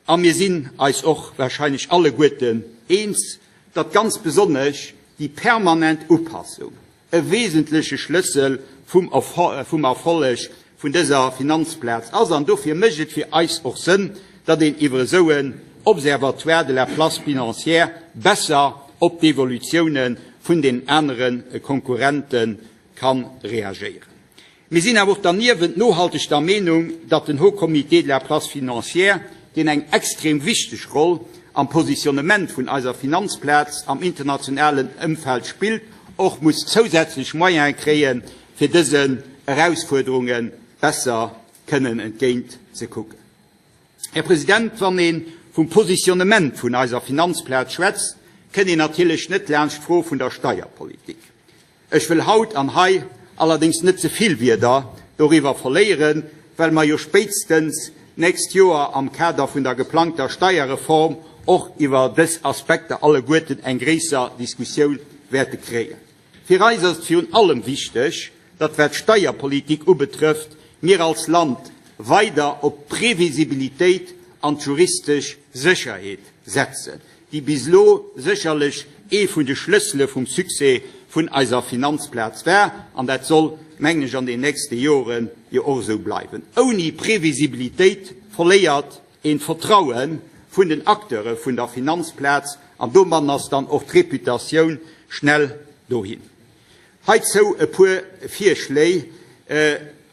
a mir sinn eis och wahrscheinlech alleguerten eens, datt ganz besonnesch déi permanent Upassung e wesentleche Schlëssel vum Erfolleg vun dëser Finanzplaz ass. An dofir mécht et fir eis och Sënn, datt een iwwer esou en Observatoire de la place financière besser op d'Evolutiounen vun den anere Konkurrente ka reagéieren. Mir sinn awer och derniewent nohalteg der Meenung, datt den Haut Comité de la place financière, deen eng extrem wichteg Roll am Positionnement vun eiser Finanzplaz am internationalen Ëmfeld spillt, och muss zousätzlech Moyene kréien, fir dësen Erausfuerderunge besser kënnen entgéint ze kucken. Här President, wann ee vum Positionnement vun eiser Finanzplaz schwätzt, kënnt een natierlech net laanscht d'Fro vun der Steierpolitik. Ech wëll haut an hei allerdéngs net ze vill Wierder doriwwer verléieren, well mer jo spéitstens d'nächst Joer am Kader vun der geplangter Steierreform och iwwer dës Aspekter alleguerten eng gréisser Diskussioun wäerte kréien. Fir eis ass et virun allem wichteg, datt wat d'Steierpolitik ubetrëfft, mir als Land weider op d'Previsibilitéit an d'juristesch Sécherheet setzen, déi bis elo sécherlech ee vun de Schlëssele vum Succès vun eiser Finanzplaz war, an dat soll, mengen ech, an den nächste Jore jo och esou bleiwen. Ouni Previsibilitéit verléiert een d'Vertraue vun den Acteure vun der Finanzplaz an domadden ass dann och d'Reputatioun schnell dohin. Heizou e puer Virschléi,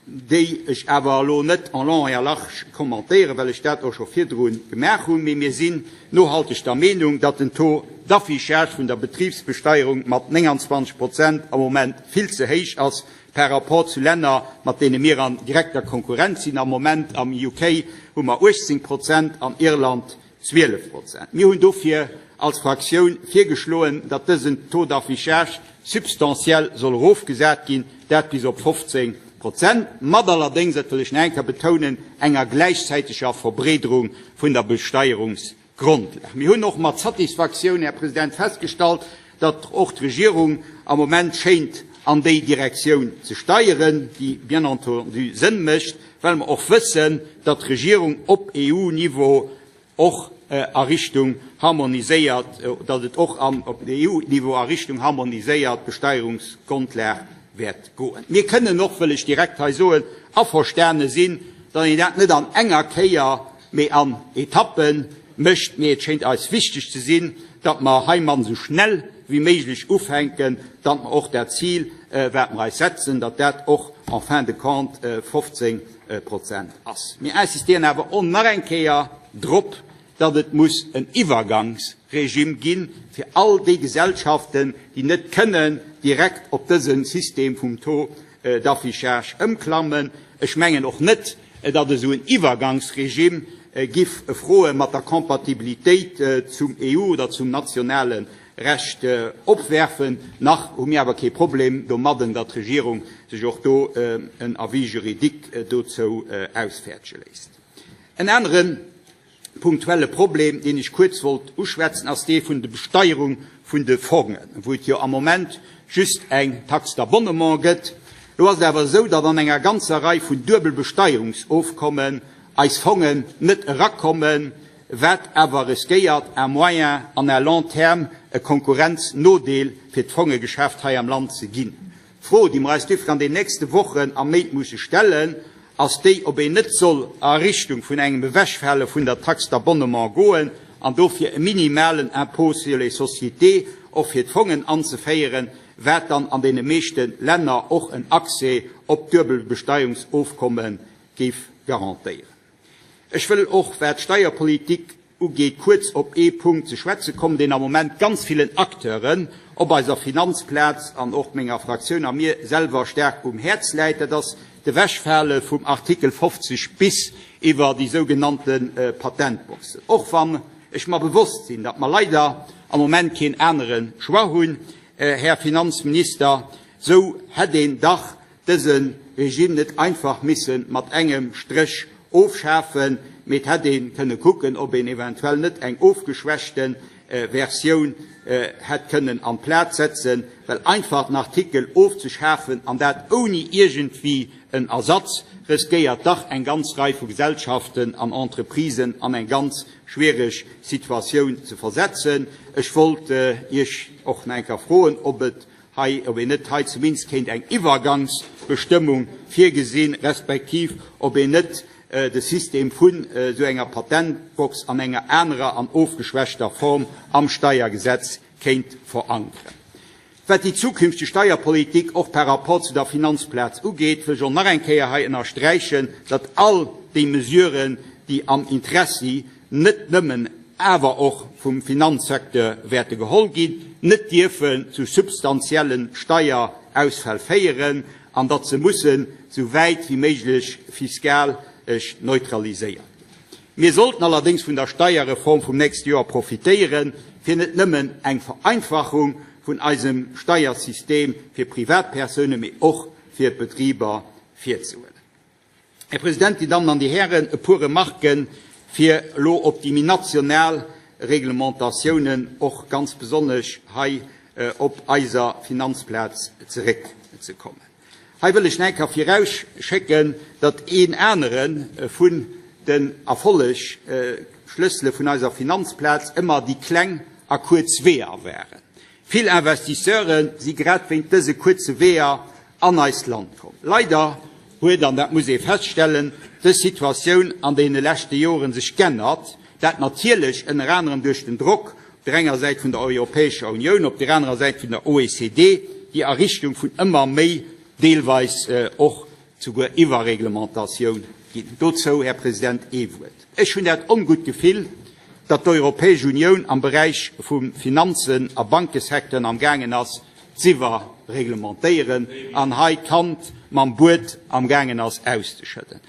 déi ech awer elo net en long et en large kommentéieren, well ech dat och scho virdru gemaach hunn, mee mir sinn nohalteg der Meenung, datt den Taux d'affichage vun der Betribsbesteierung mat 29 Prozent am Moment vill ze héich ass par rapport zu Länner, mat deene mir an direkter Konkurrenz sinn. Am Moment am UK hu mer 18 Prozent, an Irland 12 Prozent. Mir hunn dofir als Fraktioun virgeschloen, datt dësen Taux d'affichage substantiell soll erofgesat ginn, dat bis op 15 Prozent, mat allerdéngs, dat wëll ech nach eng Kéier betounen, enger gläichzäiteger Verbreederung vun der Besteierungsgrondlag. Mir hunn och mat Satisfaktioun, Här President, festgestallt, datt och d'Regierung am Moment schéint an déi Direktioun ze steieren, déi bien entendu Sënn mécht, well mer och wëssen, datt d'Regierung op EU-Niveau och a Richtung harmoniséiert, datt et och op EU-Niveau a Richtung harmoniséiert Besteierungsgrondlag wäert goen. Mir kënnen och, wëll ech direkt hei soen, averstane sinn, datt een dat net an enger Kéier, mee an Etappe mécht. Mee et schéint eis wichteg ze sinn, datt mer heimadden esou schnell wéi méiglech ufänken, datt mer och dat Zil, wat mer eis setzen, datt dat och en fin de compte 15 Prozent ass. Mir insistieren awer och nach eng Kéier drop, datt et muss en Iwwergangsregime gi fir all déi Gesellschaften, déi net kënnen direkt op dëse System vum Taux. d'affichage ëmklammen. Ech mengen och net, datt esou en Iwwergangsregime giff Froe mat der Compatibilitéit zum EU oder zum nationale Recht opwerfen. Nach hu mir awer kee Problem domadden, datt d'Regierung sech och do en Avis juridique dozou ausfäerdege léisst. En anere punktuelle Problem, deen ech kuerz wollt uschwätzen, ass dee vun de Besteierung vun de Fongen, wou et jo am Moment just eng Taxe d'abonnement gëtt. Elo ass et awer esou, datt an enger ganzer Rei vun Duebelbesteierungsofkommen eis Fongen net erakommen, wat awer riskéiert, à moyen an à long terme e Konkurrenznodeel fir d'Fongegeschäft hei am Land ze ginn. D'Fro, déi mer eis duerfir an den nächste Wochen a Méint musse stellen, ass déi, ob een net soll a Richtung vun engem Ewechfale vun der Taxe d'abonnement goen an dofir e minimalen Impôt sur les sociétés och fir d'Fongen anzeféieren, wat dann an deene meeschte Länner och en Accès op d'Duebelbesteuerungsofkomme géif garantéieren. Ech wëll och, wat d'Steierpolitik ugeet, kuerz op ee Punkt ze schwätze kommen, deen am Moment ganz villen Acteuren op eiser Finanzplaz an och menger Fraktioun a mir selwer staark um Häerz läit. Dat ass d'Ewechfale vum Artikel 50 bis iwwer déi sougenannte Patentboxen. Och wann ech mer bewosst sinn, datt mer leider am Moment keen anere Choix hunn, Här Finanzminister, esou hätt een dach dëse Regime net einfach misse mat engem Stréch ofschafen, mee et hätt ee kënne kucken, ob een eventuell net eng ofgeschwächte Versioun hätt kënnen an d'Plaz setzen, well einfach den Artikel ofzeschafen, an dat ouni iergendwéi en Ersatz, riskéiert dach eng ganz Rei vu Gesellschaften an Entreprisen an eng ganz schwiereg Situatioun ze versetzen. Ech wollt Iech och nach eng Kéier froen, ob et hei, ob een net hei zumindest kéint eng Iwwergangsbestëmmung virgesinn, respektiv ob een net de System vun esou enger Patentbox an enger anerer an ofgeschwächter Form am Steiergesetz kéint verankeren. Wat déi zukünfteg Steierpolitik och par rapport zu der Finanzplaz ugeet, wëll ech och nach eng Kéier hei ënnersträichen, datt all déi Mesuren, déi am Interessi net nëmmen, awer och vum Finanzsecteur wäerte geholl ginn, net dierfen zu substantielle Steierausfäll féieren an datt se mussen esou wäit wéi méiglech fiskalesch neutraliséiert ginn. Mir sollten allerdéngs vun der Steierreform vum nächste Joer profitéieren, fir net nëmmen eng Vereinfachung vun eisem Steiersystem fir Privatpersounen, mee och fir d'Betriber virzehuelen. Här President, Dir Dammen an Dir Hären, e puer Remarken, fir elo op déi méi national Reglementatiounen, och ganz besonnesch hei op eiser Finanzplaz zeréckzekommen. Hei wëll ech nach eng Kéier virausschécken, datt een anere vun den Erfollegschlëssele vun eiser Finanzplaz ëmmer déi kleng a kuerz Weeër waren. Vill Investisseure si grad wéint dëse kuerze Weeër an eist Land komm. Leider huet, an dat muss ee feststellen, dës Situatioun an deene leschte Joren sech g'ännert, dat natierlech ënner anerem duerch den Drock op där enger Säit vun der Europäescher Unioun, op där anerer Säit vun der OECD, déi a Richtung vun ëmmer méi, deelweis och souguer Iwwerreglementatioun ginn. Dozou, Här President, ee Wuert. Ech hunn dat ongutt Gefill, datt d'Europäesch Unioun am Beräich vum Finanzen a Bankesecteuren amgaangen ass, z'iwwerreglementéieren an hei d'Kand mam Bued amgaangen ass auszeschëdden.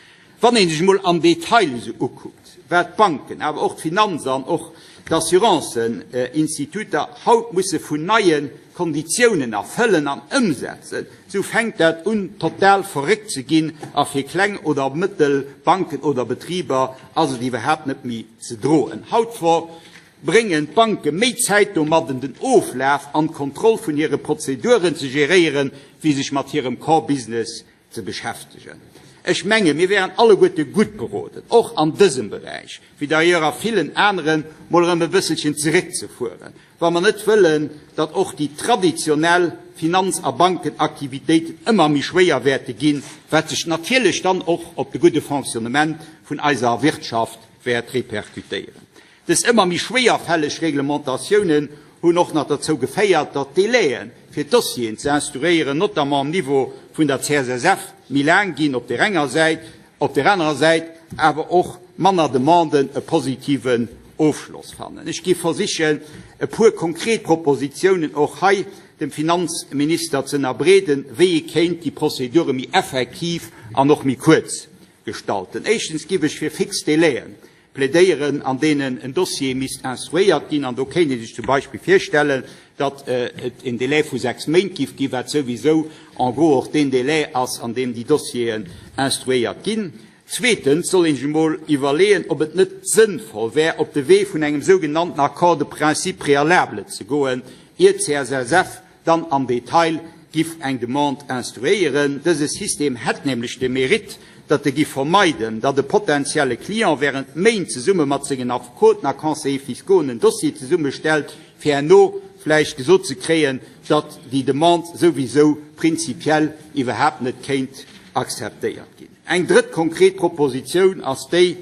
Wann ee sech emol am Detail esou ukuckt, wat d'Banken, awer och d'Finanz an och d'Assurancen-Instituter haut musse vun neie Konditiounen erfëllen an ëmsetzen, esou fänkt dat un total verréckt ze ginn a fir kleng oder mëttel Banken oder Betriber ass et iwwerhaapt net méi ze droen. Haut verbréngen d'Banke méi Zäit domadden, den Oflaf an d'Kontroll vun hire Prozeduren ze geréieren, wéi sech mat hirem Core-Business ze beschäftegen. Ech menge mir wären alleguerte gutt beroden, och an dësem Beräich, wéi d'ailleurs a villen aneren, mol erëm e bësselchen zeréckzefueren, wa mer net wëllen, datt och déi traditionell Finanz a Bankenaktivitéiten ëmmer méi schwéier wäerte ginn, wat sech natierlech dann och op de gudde Fonctionnement vun eiser Wirtschaft wäert répercutéieren. Dës ëmmer méi schwéierfälleg Reglementatiounen hunn och nach derzou geféiert, datt d'Délaien, fir d'Dossieren ze instruéieren, notamment am Niveau vun der CSSF, méi laang ginn op där enger Säit, op där anerer Säit awer och manner Demanden e positiven Ofschloss fannen. Ech géif versichen, e puer konkret Propositionen och hei. dem Finanzminister ze ënnerbreeden, wéi ee kéint déi Prozedure méi effektiv an och méi kuerz gestalten. Éischtens giff ech fir fix Délaië plädéieren, an deenen en Dossier misst instruéiert ginn. An do kéint ee sech zum Beispill virstellen, datt et en Délai vu 6 Méint giff ginn, wat souwisou en gros och deen Délai ass, an deem déi Dossieren instruéiert ginn. Zweetens soll een sech emol iwwerleeën, ob et net sënnvoll wär, op de Wee vun engem sougenannten Accord de principe préalable ze goen, ier d'CSSF dann am Detail giff eng Demande instruéieren. Dëse System hätt nämlech de Mérite, datt e giff vermeiden, datt e potentielle Client während Méint zesumme mat sengen Affekoten a Conseillers fiscaux en Dossier zesummestellt, fir herno vläicht gesot ze kréien, datt déi Demande souwisou prinzipiell iwwerhaapt net kéint akzeptéiert ginn. Eng drëtt konkret Propositioun ass déi,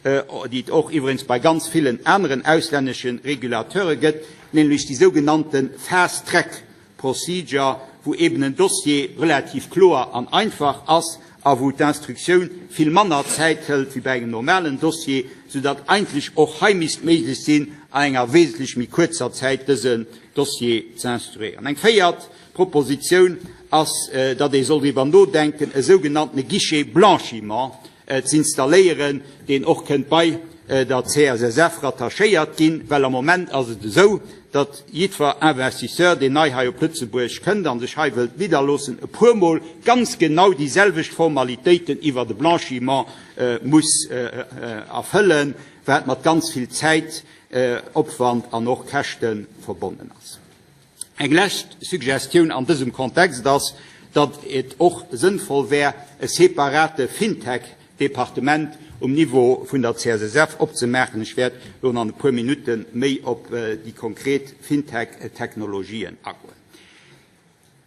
déi et och iwwregens bei ganz villen aneren auslännesche Regulateure gëtt, nämlech déi sougenannte Fast Track Procedure, wou eben en Dossier relativ kloer an einfach ass a wou d'Instruktioun vill manner Zäit hëlt wéi bei engem normalen Dossier, soudatt eigentlech och hei misst méiglech sinn, an enger wesentlech méi kuerzer Zäit dësen Dossier ze instruéieren. Eng véiert Propositioun ass, datt ee soll driwwer nodenken, e sougenanntene Guichet blanchiment z'installéieren, deen och kënnt bei der CSSF rattachéiert ginn, well am Moment ass et esou, datt jiddwer Investisseur, deen nei hei op Lëtzebuerg kënnt a sech hei wëllt nidderloossen, e puermol ganz genau déi selwecht Formalitéiten iwwer de Blanchiment muss erfëllen, wat mat ganz vill Zäitopwand an och Käschte verbonnen ass. Eng lescht Suggestioun an dësem Kontext ass, datt et och sënnvoll wär, e separate FinTech-Departement um Niveau vun der CSSF opzemaachen. Ech wäert elo an e puer Minutte méi op déi konkret FinTech-Technologien agoen.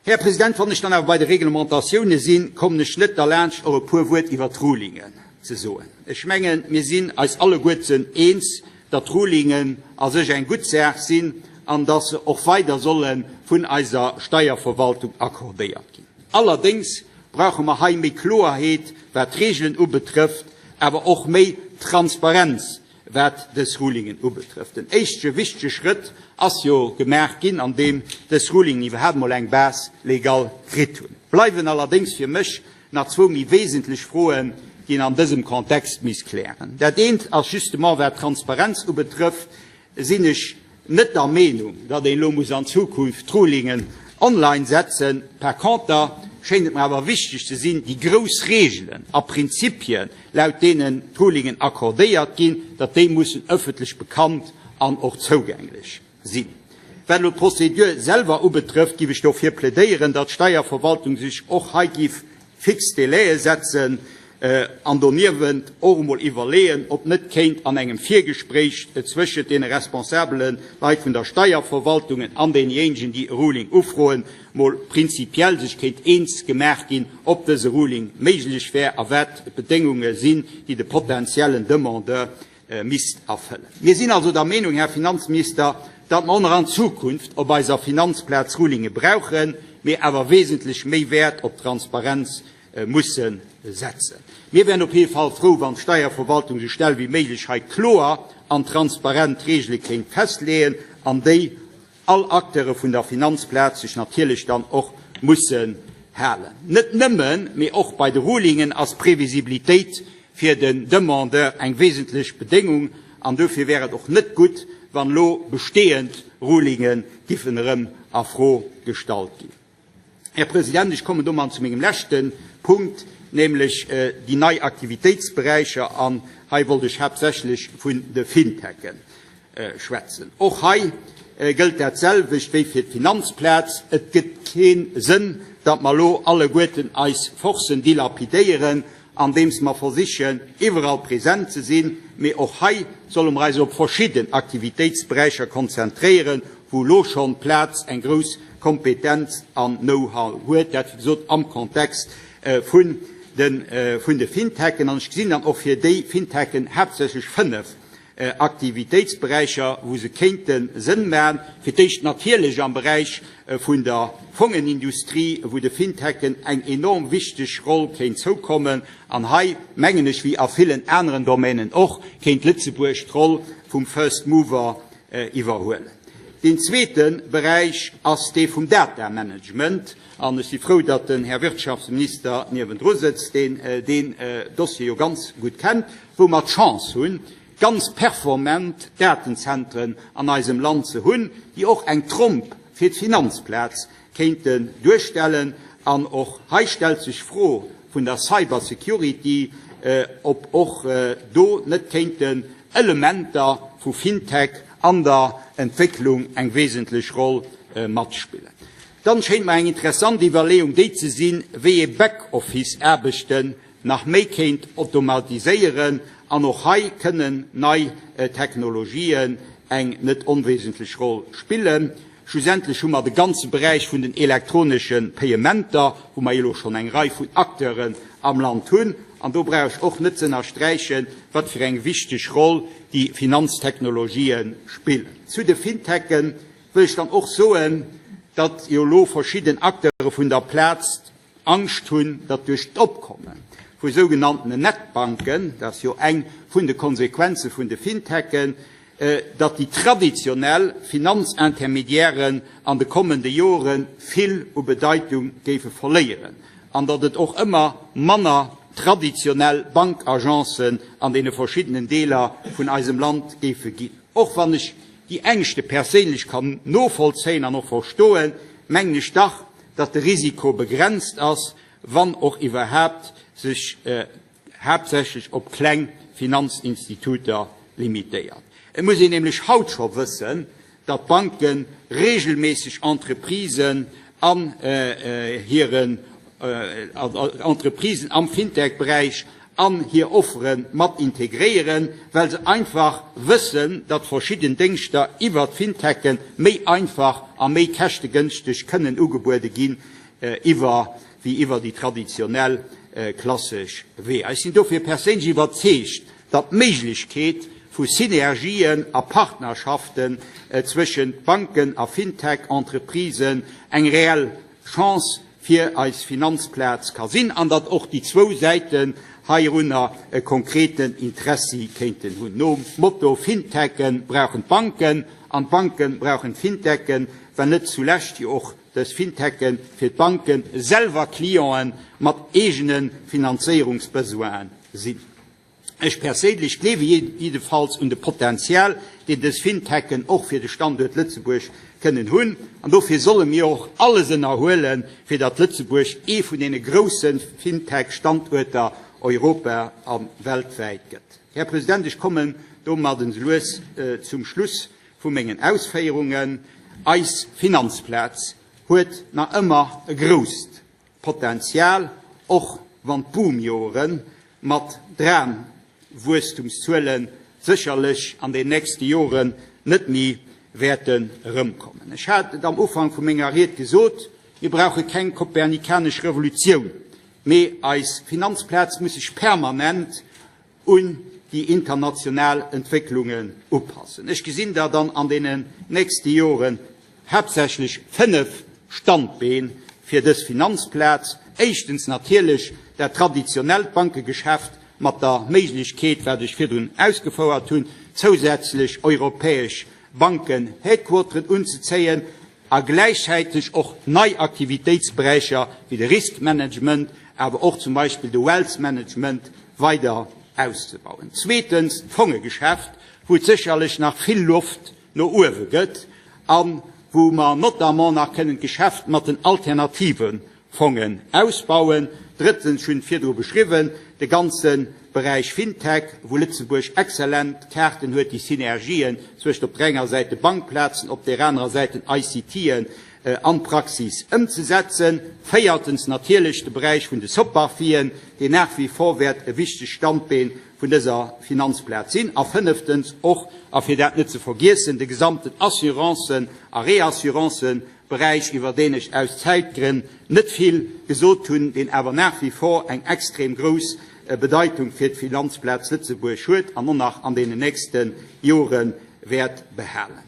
Här President, wann ech dann awer bei de Reglementatioune sinn, kommen ech net derlaanscht, och e puer Wuert iwwert d'Rulingen ze soen. Ech mengen, mir sinn eis alleguerten eens, datt d'Rulingen a sech eng gutt Saach sinn an datt se och weider solle vun eiser Steierverwaltung accordéiert ginn. Allerdéngs brauche mer hei méi Kloerheet, wat d'Reegelen ubetrëfft, awer och méi Transparenz, wat dës Rulingen ubetrëfft. Den éischte wichtege Schrëtt ass jo gemaach ginn, andeem dës Rulingen iwwerhaapt emol eng Base légale kritt hunn. Bleiwen allerdéngs fir mech nach zwou méi wesentlech Froen, déi een an dësem Kontext misst klären. Dat eent ass justement, wat d'Transparenz ubetrëfft, sinn ech net der Meenung, datt een elo muss an Zukunft d'Rulingen online setzen. Par conter schéint et mer awer wichteg ze sinn, déi grouss Reegelen a Prinzipien, laut deenen d'Rulingen accordéiert ginn, datt déi mussen ëffentlech bekannt an och zougänglech sinn. Wat elo d'Prozedur selwer ubetrëfft, giff ech dofir plädéieren, datt d'Steierverwaltung sech och hei giff fix Délaië setzen an doniewent och emol iwwerleeën, ob net kéint an engem Virgespréich zwëschent deene responsabele Leit vun der Steierverwaltungen an deeniéinegen, déi e Ruling ufroen, mol prinzipiell sech kéint eens gemaach ginn, ob dëse Ruling méiglech wär a wat d'Bedéngunge sinn, déi de potentiellen Demandeur misst erfëllen. Mir sinn also der Meenung, Här Finanzminister, datt mer och nach an Zukunft op eiser Finanzplaz Rulinge brauchen, mee awer wesentlech méi Wäert op Transparenz musse setzen. Mir wären op jidde Fall frou, wann d'Steierverwaltung esou schnell wéi méiglech hei kloer an transparent Regele kéint festleeën, an déi all Acteure vun der Finanzplaz sech natierlech dann och mussen halen. Net nëmmen, mee och bei de Rulingen ass Previsibilitéit fir den Demandeur eng wesentlech Bedéngung an dofir wär et och net gutt, wann elo bestehend Rulinge giffen erëm a Fro gestallt ginn. Här President, ech kommen domat zu mengem leschte Punkt, nämlech déi nei Aktivitéitsberäicher, an hei wollt ech haaptsächlech vun de Fintechë schwätzen. Och hei gëllt dat selwecht wéi fir d'Finanzplaz, Et gëtt kee Sënn, datt mer elo alleguerten eis Forcen dilapidéieren, andeems mer versichen, iwwerall present ze sinn, mee och hei solle mer eis op verschidden Aktivitéitsberäicher konzentréieren, wou elo schonn d'Plaz eng grouss Kompetenz an Know-how huet, dat, wéi gesot, am Kontext vun de Fintechen. An ech gesinn dann och fir déi Fintechen haaptsächlech fënnf Aktivitéitsberäicher, wou se kéinte Sënn maachen. Fir d'éischt natierlech am Beräich vun der Fongenindustrie, wou de Fintechen eng enorm wichteg Roll kéint zoukommen. An hei, mengen ech, wéi a villen aneren Domänen och, kéint Lëtzebuerg d'Roll vum First Mover iwwerhuelen. Deen zweete Beräich ass dee vum Datamanagement. An ech si frou, datt den Här Wirtschaftsminister niewendru sëtzt, deen deen Dossier jo ganz gutt kennt, wou mer d'Chance hunn, ganz performant Datenzentren an eisem Land ze hunn, déi och eng Tromp fir d'Finanzplaz kéinten duerstellen. An och hei stellt sech d'Fro vun der Cybersecurity, ob och do net kéinten Elementer vu FinTech an der Entwécklung eng wesentlech Roll matspillen. Dann schéint mer eng interessant Iwwerleeung déi ze sinn, wéi ee Back-Office-Aarbechten nach méi kéint automatiséieren, an och hei kënnen nei Technologien eng net onwesentlech Roll spillen. Schlussendlech hu mer de ganze Beräich vun den elektronesche Payementer, wou mer elo schonn eng Rei vun Acteuren am Land hunn. An do brauch ech och net ze ënnersträichen, wat fir eng wichteg Roll déi Finanztechnologië spillen. Zu de Fintechen wëll ech dann och soen, datt jo elo verschidden Acteure vun der Plaz Angscht hunn, datt duerch d'Opkomme vu sougenanntenen Netbanken, dat ass jo eng vun de Konsequenze vun de Fintechen, datt déi traditionell Finanzintermediairen an de kommende Jore vill u Bedeitung géife verléieren an datt et och ëmmer manner traditionell Bankagencen an deene verschiddenen Deeler vun eisem Land géife ginn. Och wann ech déi Ängschte perséinlech kann novollzéien an och verstoen, mengen ech dach, datt de Risiko begrenzt ass, wann och iwwerhaapt, sech haaptsächlech op kleng Finanzinstituter limitéiert. Et muss een nämlech haut scho wëssen, datt d'Banke regelméisseg Entreprisen an hiren Entreprisen am Fintech-Beräich an hir Offere mat integréieren, well se einfach wëssen, datt verschidden Déngschter iwwert d'Finteche méi einfach a méi käschtegënschteg kënnen ugebuede ginn iwwer wéi iwwer déi traditionell klassesch Weeër. Ech sinn dofir perséinlech iwwerzeegt, datt d'Méiglechkeet vu Synergien a Partnerschaften zwëschent Banken a Fintech-Entreprisen eng reell Chance fir eis Finanzplaz ka sinn an datt och déi zwou Säiten heirunner e konkreten Interessi kéinten hunn. Nom Motto Fintechë brauchen d'Banken an d'Banke brauchen d'Fintechë, well net zulescht jo och dës Fintechë fir d'Banke selwer Clienten mat eegene Finanzéierungsbesoine sinn. Ech perséinlech gleewe jiddefalls un de Potenzial, deen dës Fintechen och fir de Standuert Lëtzebuerg kënnen hunn. An dofir solle mir och alles ënnerhuelen, fir datt Lëtzebuerg ee vun deene grousse Fintech-Standuerter europa a weltwäit gëtt. Här President, ech kommen domadden lues zum Schluss vu mengen Ausféierungen. Eis Finanzplaz huet nach ëmmer e grousst Potenzial, och wann d'Boomjoere mat Dramwuesstumszuele sécherlech an den nächste Joren net méi wäerten erëmkommen. Ech hat et am Ufank vu menger Ried gesot, Mir brauche keng kopernikanesch Revolutioun, mee eis Finanzplaz muss sech permanent un déi international Entwécklungen upassen. Ech gesinn der dann an deenen nächste Joren haaptsächlech fënnef Standbeen fir dës Finanzplaz. Éischtens natierlech dat traditionellt Bankegeschäft mat der Méiglechkeet, wat ech virdrun ausgefouert hunn, zousätzlech europäesch Banken-Headquarteren unzezéien a gläichzäiteg och nei Aktivitéitsberäicher wéi de Risk Management, awer och zum Beispill de Wealth Management weider auszebauen. Zweetens d'Fongegeschäft, wou et sécherlech nach vill Loft no uewe gëtt a wou mer notamment nach kënnen d'Geschäft mat den alternative Fongen ausbauen. Drëttens, ech hunn et virdru beschriwwen, de ganze Beräich FinTech, wou Lëtzebuerg exzellent Kaarten huet, déi Synergien zwëscht op der enger Säit de Bankplazen, op där anerer Säit den ICTen an d'Praxis ëmzesetzen. Véiertens natierlech de Beräich vun de Soparfien, deen nach wie vor wäert e wichtegt Standbeen vun dëser Finanzplaz sinn. A fënneftens och, a fir dat net ze vergiessen, de gesamten Assurancen a Reassurancen Beräich, iwwer deen ech aus Zäitgrënn net vill gesot hunn, deen awer nach wie vor eng extrem grouss Bedeitung fir d'Finanzplaz Lëtzebuerg huet an och nach an deenen nächste Jore wäert behalen.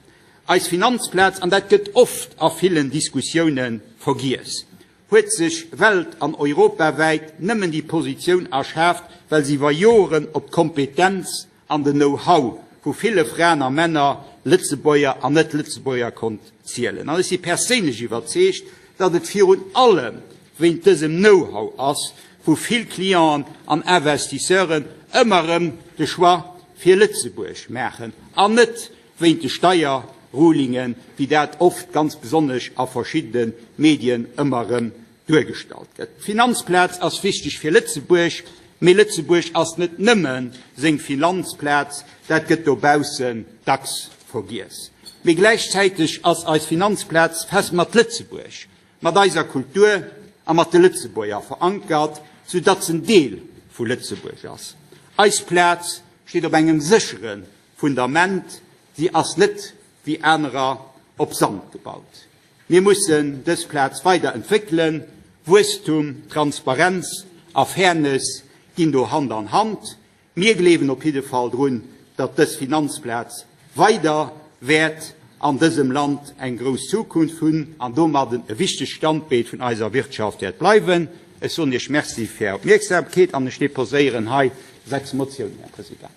Eis Finanzplaz, an dat gëtt oft a villen Diskussioune vergiess, huet sech welt an europawäit nëmmen déi Positioun erschaaft, well se iwwer Joren op d'Kompetenz an den Know-how vu ville Fraen a Männer Lëtzebuerger an Net-Lëtzebuerger konnt zielen. An ech si perséinlech iwwerzeegt, datt et virun allem wéint dësem Know-how ass, wou vill Clienten an Investisseuren ëmmer erëm de Choix fir Lëtzebuerg maachen an net wéint de Steierrulingen, wéi dat oft, ganz besonnesch a verschiddene Medien, ëmmer erëm duergestallt gëtt. D'Finanzplaz ass wichteg fir Lëtzebuerg, mee Lëtzebuerg ass net nëmme seng Finanzplaz, dat gëtt dobaussen dacks vergiess. Mee gläichzäiteg ass eis Finanzplaz fest mat Lëtzebuerg, mat eiser Kultur a mat de Lëtzebuerger verankert, soudatt s'en Deel vu Lëtzebuerg ass. Eis Plaz steet op engem séchere Fundament, si ass net wéi anerer op Sand gebaut. Mir mussen dës Plaz weider entwéckelen. Wuesstum, Transparenz a Fairness ginn do Hand an Hand. Mir gleewen op jidde Fall drun, datt dës Finanzplaz weider wäert an dësem Land eng grouss Zukunft hunn an domadden e wichtegt Standbeet vun eiser Wirtschaft wäert bleiwen. Ech soen Iech Merci fir Är Opmierksamkeet an ech deposéieren hei 6 Motiounen, Här President.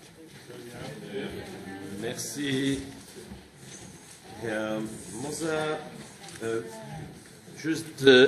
Merci. Här Mosar, just.